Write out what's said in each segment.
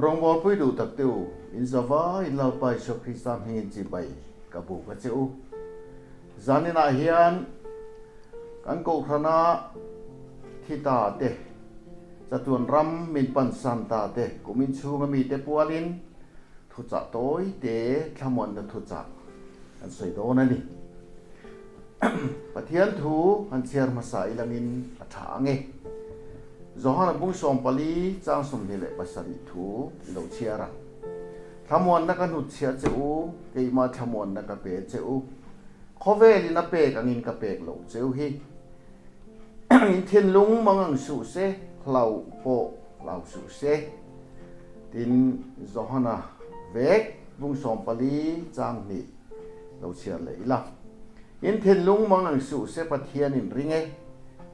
Rawngbawlpui duh tak te u, in zava in Lalpa Isua Krista hmingin chibai ka buk a che u. Zaninah hian kan kohhrana thi ta te, chatuan ram min pansan ta te kumin chhunga mite pualin thuchah tawi te thlamuanna thuchah kan sawi dawn a ni. Pathian thu han chhiar hmasa ilangin a tha ang e. Johana bung 14 chang 27 thu i lo chhiar ang. Thlamuanna ka hnutchhiah che u, keimah thlamuanna ka pe che u. Khawvelin a pek angin ka pek loh che u hi. In thinlung mang ang suh se, hlauh pawh hlau suh se. Tin, Johana vek bung 14 chang 2 lo chhiar leh ila. In thinlung mang ang suh se Pathian in ring e,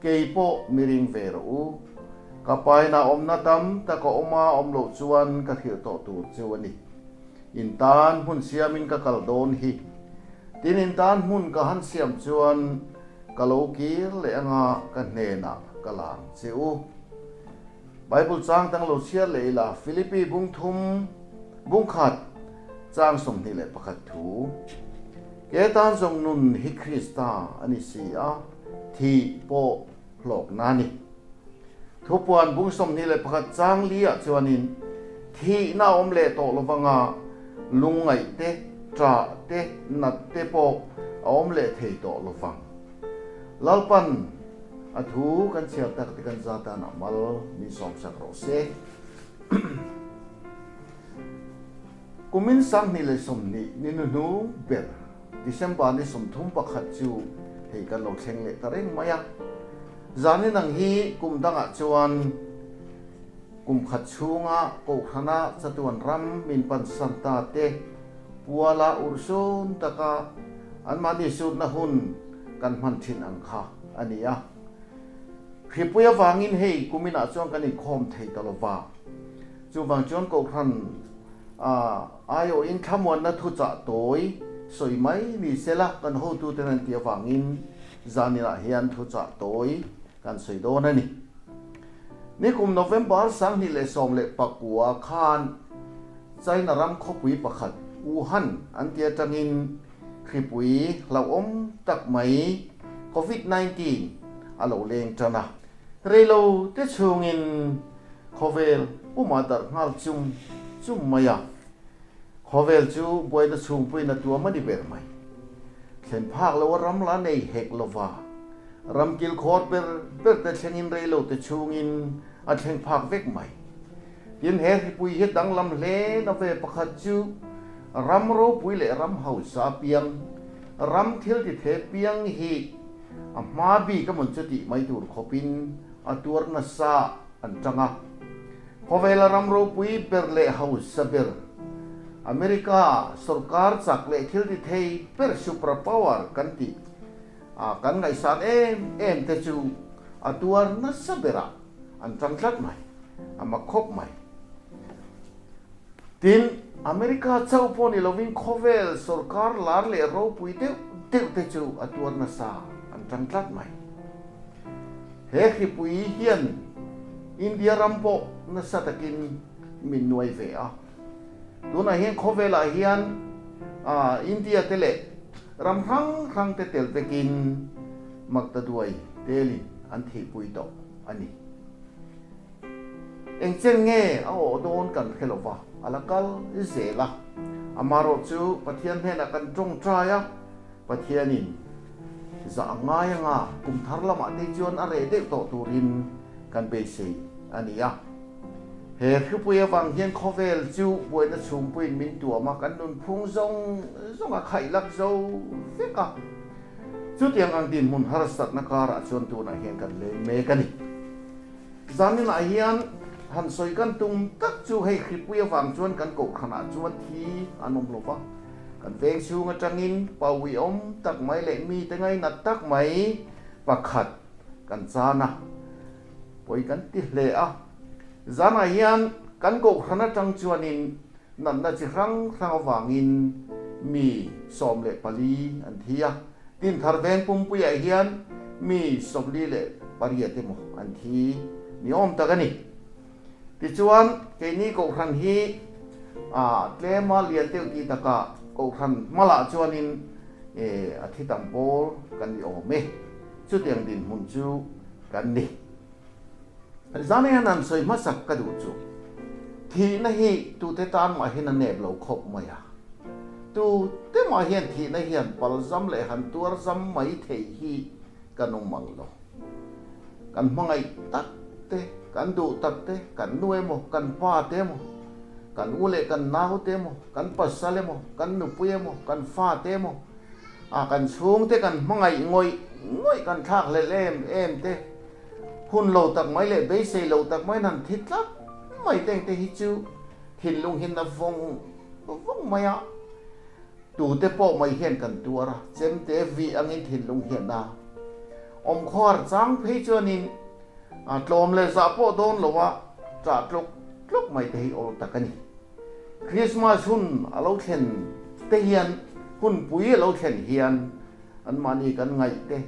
kei pawh mi ring ve rawh u. Ka paina awmna tam tak a awm a, awm loh chuan ka hrilh tawh tur chu a ni. In tan hmun siamin ka kal dawn hi. Tin in tan hmun ka han siam chuan ka lo kir leh anga ka hnenah ka lang che u. Bible chang dang lo chhiar leh ila, Philippi bung thum, bung khat, chang 21 thu. Ke tan zawng nun hi Krista a ni si a, thih pawh hlawkna a ni. Thupuan bung 21 chang li ah chuanin thihna a awm leh tawh lovanga lungngaih te, ṭah te, nat te pawh a awm leh thei tawh lovang. Lalpan a thu kan chhiar tak te kan za tan a mal min sawmsak rawh se. Kumin 2020 ni hnuhnung ber December ni 31 chu hei kan lo thleng leh ta reng mai a. Zanin ang hi kum dangah chuan kum khat chhunga Kohhrana chatuan ram min pansan ta te puala urhsun taka anmahni sutna hun kan hman thin ang kha a ni a. Hripui avangin hei kuminah chuan kan inkhawm thei ta lova. Chuvang chuan Kohhran aiawhin thlamuanna thuchah tawi sawi mai ni sela kan hotuten an tih avangin zaninah hian thuchah tawi kan sawi dawn a ni. Nikum November 2019 khan China ram khawpui pakhat Wuhan an ti atangin hripui hlauhawm tak mai Covid 19 a lo leng tan a. Reilo te chhungin khawvel pumah darh nghal chum chum mai a, khawvel chu buaina chhungpuiin a tuam a ni ber mai. Thlen phak lo a ram la nei hek lova, ram kilkhawr ber ber te thlengin reilo te chhungin a thleng phak vek mai. Tin, he hripui hi danglam hle na ve pakhat chu ram ropui leh ram hausa piang, ram thil ti the piang hi a hma bik a mun chu tih mai tur khawpin a tuar nasa an tang a. Khawvela ram ropui ber leh hausa ber, America sorkar chak leh thil ti thei ber super power kan tih a kan ngaihsan em em te chu a tuar nasa berah an tang tlat mai, a mak khawp mai. Tin, America chauh pawh ni lovin khawvel sorkar lar leh ropui deuh deuh te chu a tuar nasa an tang tlat mai. He hripui hian India ram pawh nasa takin min nuai ve a. Tunah hian khawvelah hian India te leh ram hrang hrang te tel vekin Maktaduai telin an thihpui tawh a ni. Engchen nge a awh dawn kan hre lo va, a la kal zel a. Amaherawh chu Pathian hnenah kan tawngtai a, Pathianin zah a ngai anga kum thar lamah te chuan a reh deuh tawh turin kan beisei a ni a. He hripui avang hian khawvel chu buaina chhungpuiin min tuam a, kan nunphung zawng zawng a khaihlak zo vek a. Chutiang ang dinhmun harsatna karah chuan tunah hian kan leng mek a ni. Zaninah hian han sawi kan tum tak chu hei hripui avang chuan kan kohhranah chuan thi an awm lo va, kan veng chhung atangin pawi awm tak mai leh mite ngainat tak mai pakhat kan chan a, pawi kan ti hle a. Zanah hian kan kohhran atang chuanin Natna chi hrang hrang avangin mi 14 an thi a, Tinthar veng pumpuiah hian mi 48 emaw an thi ni awm tak a ni. Tichuan, keini Kohhran hi tlema lian deuh tih takah Kohhran hmalah chuanin a thi tam pawl kan ni awm e. Chutiang dinhmun chu kan ni. Zan hian an sawi hmasak ka duh chu, thihna hi tute tan mah hian a nep lo khawp mai a. Tute mah hian thihna hian palzam leh han tuar zam mai thei hi kan awm ang lo. Kan hmangaih tak te, kan duh tak te, kan nu emaw, kan pa te emaw, kan u leh kan nau te emaw, kan pasal emaw, kan nupui emaw, kan fa te emaw, a kan chhungte kan hmangaih ngawih ngawih kan thlak hlelh em em te, hun lo tak mai leh beisei lo tak maiin han thi tlat mai te engte hi chu thinlung hian a vawng vawng mai a. Tute pawh mai hian kan tuar a, chemte vih angin thinlung hian a awm khuar chang phei chuanin tlawm leh zah pawh dawn lo a, ṭah tluk tluk mai te hi awl tak a ni. Krismas hun a lo thlen te hian, hunpui a lo thlen hian anmahni kan ngaih te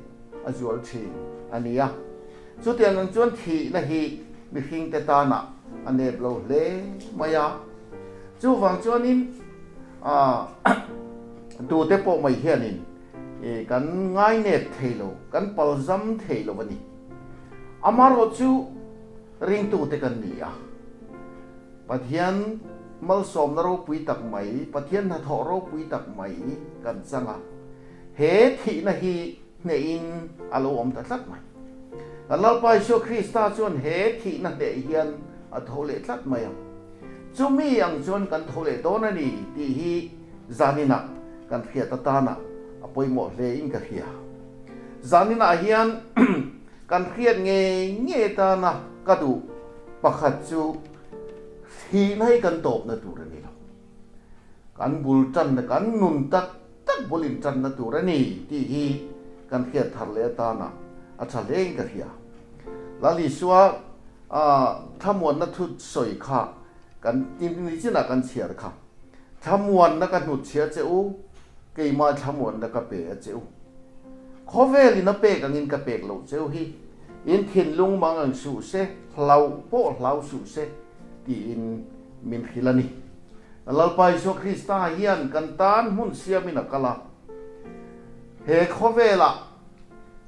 a zual ṭhin a ni a. Chutiang ang chuan thihna hi mihringte tanah a nep lo hle mai a. Chuvang chuanin tute pawh mai hianin kan ngainep thei lo, kan palzam thei lo a ni. Amaherawh chu ringtute kan ni a, Pathian malsawmna ropui tak mai, Pathian hnathawh ropui tak mai kan chang a, he thihna hi hnehin a lo awm ta tlat mai. Kan Lalpa Isua Krista chuan he thihna hneh hian a tho leh tlat mai ang. Chumi ang chuan kan tho leh dawn a ni tih hi zaninah kan hriat atana a pawimawh hlein ka hria. Zaninah hian kan hriat ngei ngei atana ka duh pakhat chu thihna hi kan tawpna tur a ni lo. Kan bul tanna, kan nun tak tak bul intanna tur a ni tih hi kan hriat thar leh atana a tha hlein ka hria. Lal Isua thlamuanna thu sawi kha kan nichinah kan chhiar kha. Thlamuanna ka hnutchhia che u, keimah thlamuanna ka pe a che u. Khawvelin a pek angin ka pek loh che u hi in thinlung mang ang suh se, hlauh pawh hlau suh se tiin min hrilh a ni. Lalpa Isua Krista hian kan tan hmun siamin a kal a, he khawvelah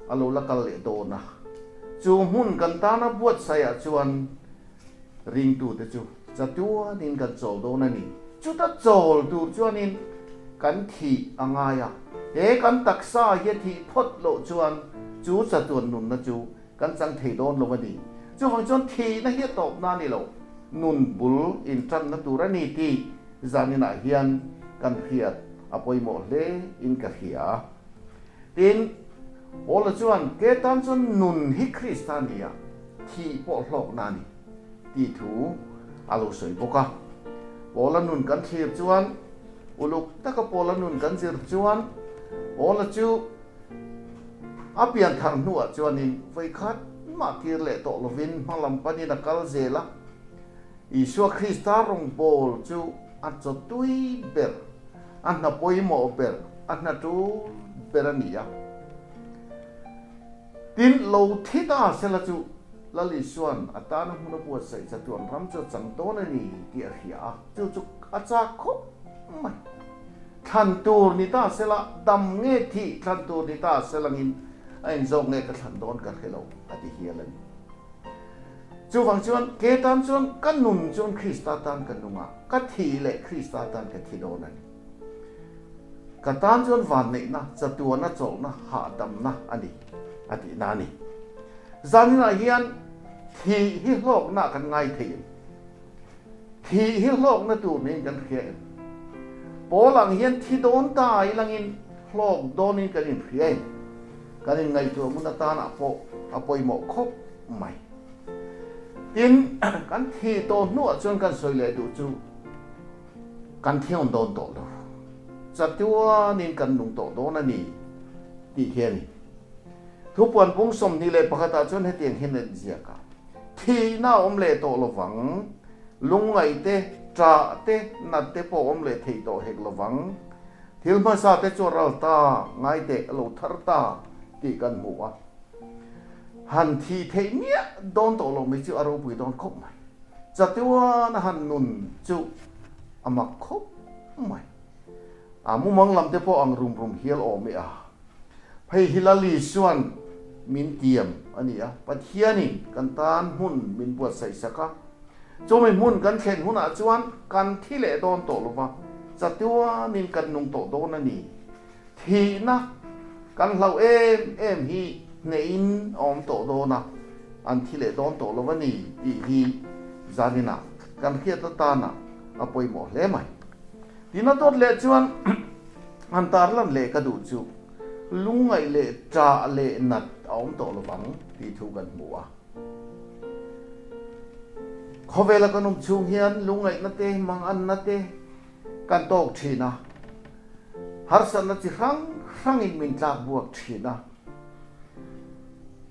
a lo la kal leh dawn a. Chu hmun kan tana buatsaihah chuan ringtute chu chatuanin kan chawl dawn a ni. Chuta chawl tur chuanin kan thih a ngai a, he kan taksa hi a thih phawt loh chuan chu chatuan nunna chu Kan chang thei dawn lo a ni. Chuvang chuan thihna hi a tawpna a ni lo, nun bul intanna tur a ni tih zaninah hian kan hriat a pawimawh hle in ka hria. Tin, Paula chuan, Ke tan chuan nun hi Krista a ni a, thih pawh hlawkna a ni tih thu a lo sawi bawk a. Paula nun kan thlir chuan, uluk taka Paula nun kan zir chuan, Paula chu, A pian thar hnuah chuanin vawikhat mah kir leh tawh lovin hma lam panin a kal zel a. Isua Krista rawngbawl chu a chaw tui ber, a hna pawimawh ber, a hna tul ber a ni a. Tin, lo thi ta sela chu Lal Isua'n a tana hmun a buatsaih chatuan ram chu a chang dawn a ni tih a hria a, chu chu a chak khawp mai. Thlan tur ni ta sela, dam nge thih thlan tur ni ta selangin a inzawk nge ka thlan dawn ka hre lo, a ti hial a ni. Chuvang chuan ke tan chuan ka nun chuan Krista tan ka nung a, ka thih leh Krista tan ka thi dawn a ni. Ka tan chuan vanneihna, chatuana chawlhna, hahdamna a ni, a tihna a ni. Zaninah hian thih hi hlawkna kan ngai thei em? Thih hi hlawkna tur niin kan hria em? Pawl ang hian thi dawn ta ilangin hlawk dawnin kan inhria em? Kan inngaihtuah ngun atanah pawh a pawimawh khawp mai. Tin, kan thih tawh hnuah chuan kan sawi leh duh chu kan thiawn dawn tawh lo. Chatuanin kan nung tawh dawn a ni tih hi a ni. Thupuan pung 21 ah chuan hetiang hian a inziak a. Thihna a awm leh tawh lovang, lungngaih te, ṭah te, nat te pawh a awm leh thei tawh hek lovang. Thil hmasa te chu a ral ta, ngai teh a lo thar ta tih kan hmu a. Han thih theih miah dawn tawh lo mai chu a ropui dawn khawp mai. Chatuan a han nun chu a mak khawp mai. A mumang lam te pawh ang rum rum hial awm e a. Hei hi Lal Isuan min tiam a ni a, Pathianin kan tan hmun min buatsaih sak a. Chumi hmun kan thlen hunah chuan kan thi leh dawn tawh lo va, chatuanin kan nung tawh dawn a ni. Thihna kan hlauh em em hi hnehin a awm tawh dawn a, an thi leh dawn tawh lo a ni tih hi zaninah kan hriat atana a pawimawh hle mai. Tina dawt leh chuan han tarlan leh ka duh chu lungngaih leh ṭah leh nat a awm tawh lovang tih thu kan hmu a. Khawvela kan awm chhung hian lungngaihna te, manganna te kan tawk ṭhin a, harsatna chi hrang hrangin min tlak buak ṭhin a.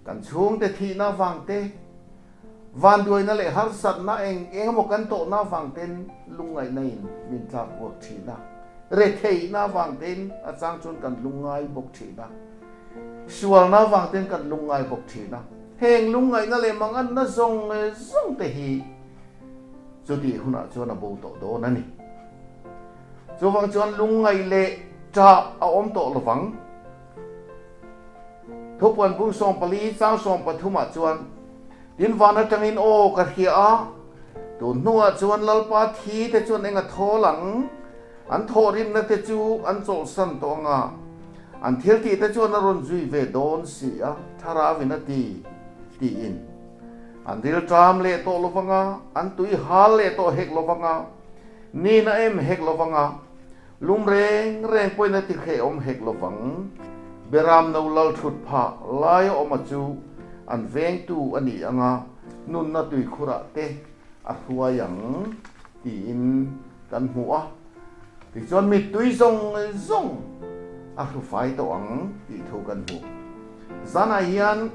Kan chhungte thihna avang te, Vanduaina leh harsatna eng eng emaw kan tawhna avang ten lungngaihna in min tlak buak thin a, retheihna avang ten a chang chuan kan lungngai bawk thin a, sualna avang ten kan lungngai bawk thin a. Heng lungngaihna leh manganna zawng zawng te hi chutih hunah chuan a bo tawh dawn a ni. Chuvang chuan lungngaih leh ṭah a awm tawh lovang. Thupuan bung 14 chang 13 ah chuan, Tin van atangin aw ka hria a, tun hnuah chuan Lalpa thi te chuan eng a thawl ang, an thawhrimna te chu an chawlhsan tawh ang a, an thiltih te chuan a rawn zui ve dawn si a, Thlarauin a ti, tiin. An rilṭam leh tawh lovang a, an tui hal leh tawh hek lovang a, nina em hek lovang a, Lum reng reng pawhin a ti hrehawm hek lovang. Beram no lal thut phah laia awma chu an vengtu a ni ang a, nunna tuikhurah te a hruai ang tiin kan hmu a. Tichuan mittui zawng zawng a hrufai tawh ang tih thu kan hmu. Zanah hian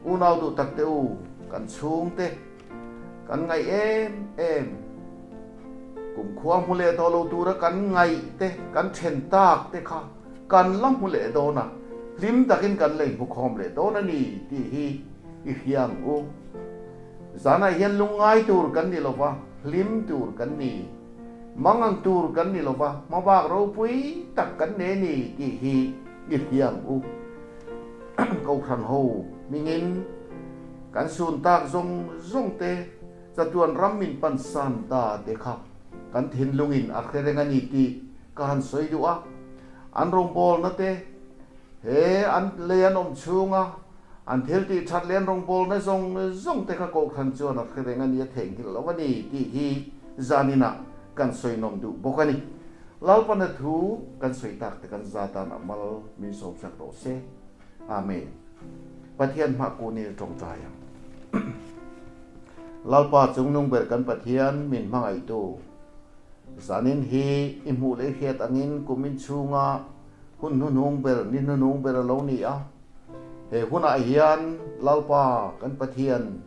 unau duh tak te u, kan chhungte, Kan ngaih em em. Kumkhua hmu leh tawh lo tura kan ngaih te, kan then tak te kha kan la hmu leh dawn a, hlim takin kan la inhmukhawm leh dawn a ni tih hi i hria ang u. Zanah hian lungngai tur kan ni lova, hlim tur kan ni. Mangang tur kan ni lova, hmabak ropui tak kan nei a ni tih hi i hria ang u. Kohhran ho hmingin kan sun tak zawng zawng te, chatuan ram min pan san ta te kha kan thinlungin a hre reng a ni tih ka han sawi duh a. An rawngbawlna te, he an lei an awm chhunga an thil tih that leh an rawngbawlna zawng zawng te kha Kohhran chuan a hre reng a ni, a theihnghilh lo a ni tih hi zaninah kan sawi nawm duh bawk a ni. Lalpana thu kan sawi tak te kan za tan a mal min sawm sak rawh se. Amen. Pathian hmah kun in tawngtai ang. Lalpa chungnung ber kan Pathian min hmangaihtu, zanin hi i hmuh leh i hriat angin kumin chhunga hun hnuhnung ber, ni hnuhnung ber a lo ni a. He hunah hian Lalpa kan Pathian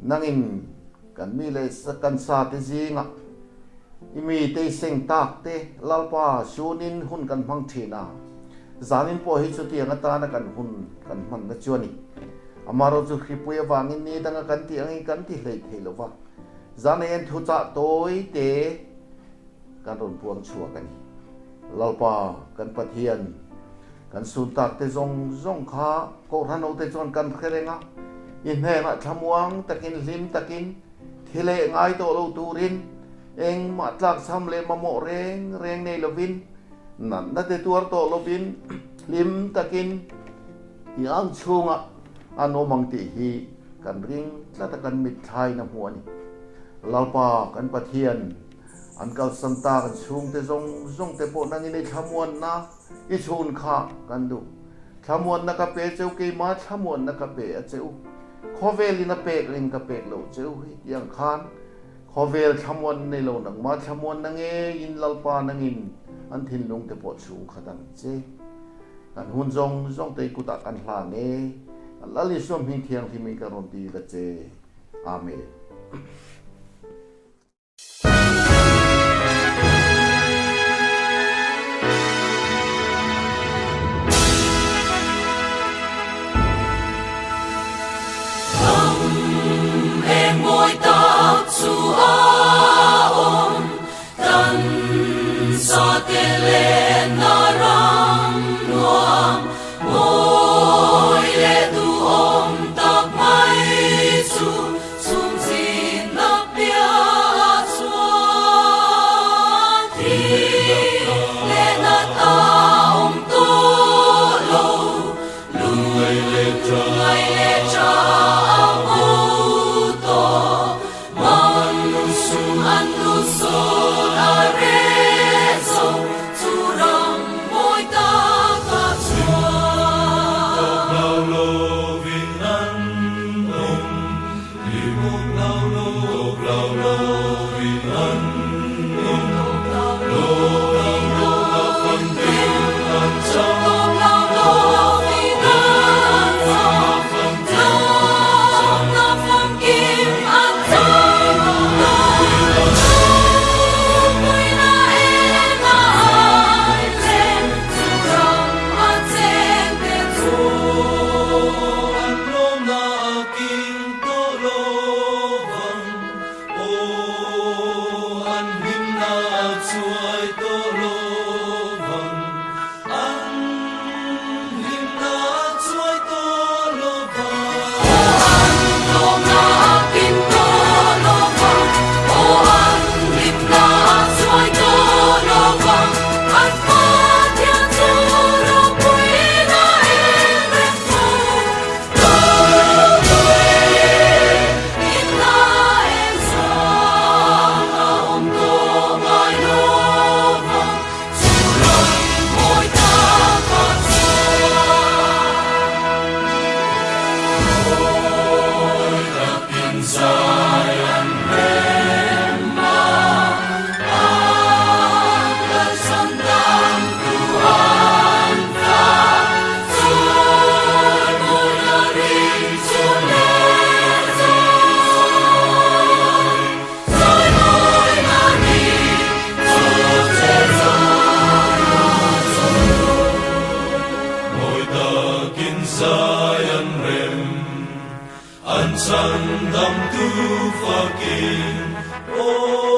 Nangin kan mi leh kan sa te zingah i mi te i seng tak te Lalpa sunin hun kan hmang thin a, zanin pawh hi chutiang atana kan hun kan hmanna chu a ni. Amaherawhchu chu hripui avangin ni danga kan tih angin kan ti hlei thei lo va, zan en thuchah tawi te kan rawn puang chhuak a ni. Lalpa kan Pathian. Kan sun tak te zawng zawng kha Kohhran hote chuan kan hre reng a, i hnenah thlamuang takin hlim takin thi leh ngai tawh lo turin engmah tlakchham leh mamawh reng reng nei lovin natna te tuar tawh lovin hlim takin i ang chhungah an awm ang tih hi kan ring tlat a kan mitthlain a hmu a ni. Lalpa kan Pathian an kalsan tak an chhungte zawng zawng te pawh nangin i thlamuanna I chhun kha kan duh. Thlamuanna ka pe cheu, keimah thlamuanna ka pe a cheu. Khawvelin a pek ring ka pek lo cheu hi ti ang khan khawvel thlamuanna nei lo nangmah thlamuanna ngeiin Lalpa nangin an thinlung te pawh chhung khat ang che. Kan hun zawng zawng te i kutah kan hlan e. Kan Lal Isua hming thianghlimin ka rawn dil a che. Amen. Ram eng mawi tak. Fate lenna ram nuam mawi leh duhawm tak mai chu chhum zinna piahah chuan thi leh nat a awm tawh lo. Lungngai leh tha a bo tawh. Mang an lu sawn a reh zo chu ram mawi tak a chuan. Tawp lo lovin an awm, hlimawm lo lo tawp lo lovin an awm, lo lo lo la famkim an chang. Tawp lo lovin an chang. An lawmna a king tawh lo vang, aw an hlimna a chuai tawh lo vang. An hlimna a chuai tawh lo vang. Aw an tlawmna a kin tawh lo vang, aw an hlimna a chuai tawh lo vang, an Pathian chu ropuina eng reng fo. Ropui inna eng zang a awm tawh ngai lo vang. Chu ram mawi tak a chuan. Mawi takin zai an rem a, an kalsan dan tu an tla. Chawi mawina ring chu leh zawn. Chawi mawina ring chu che zan a chawn. Mawi takin zai an rem, an chhandamtu fakin, aw.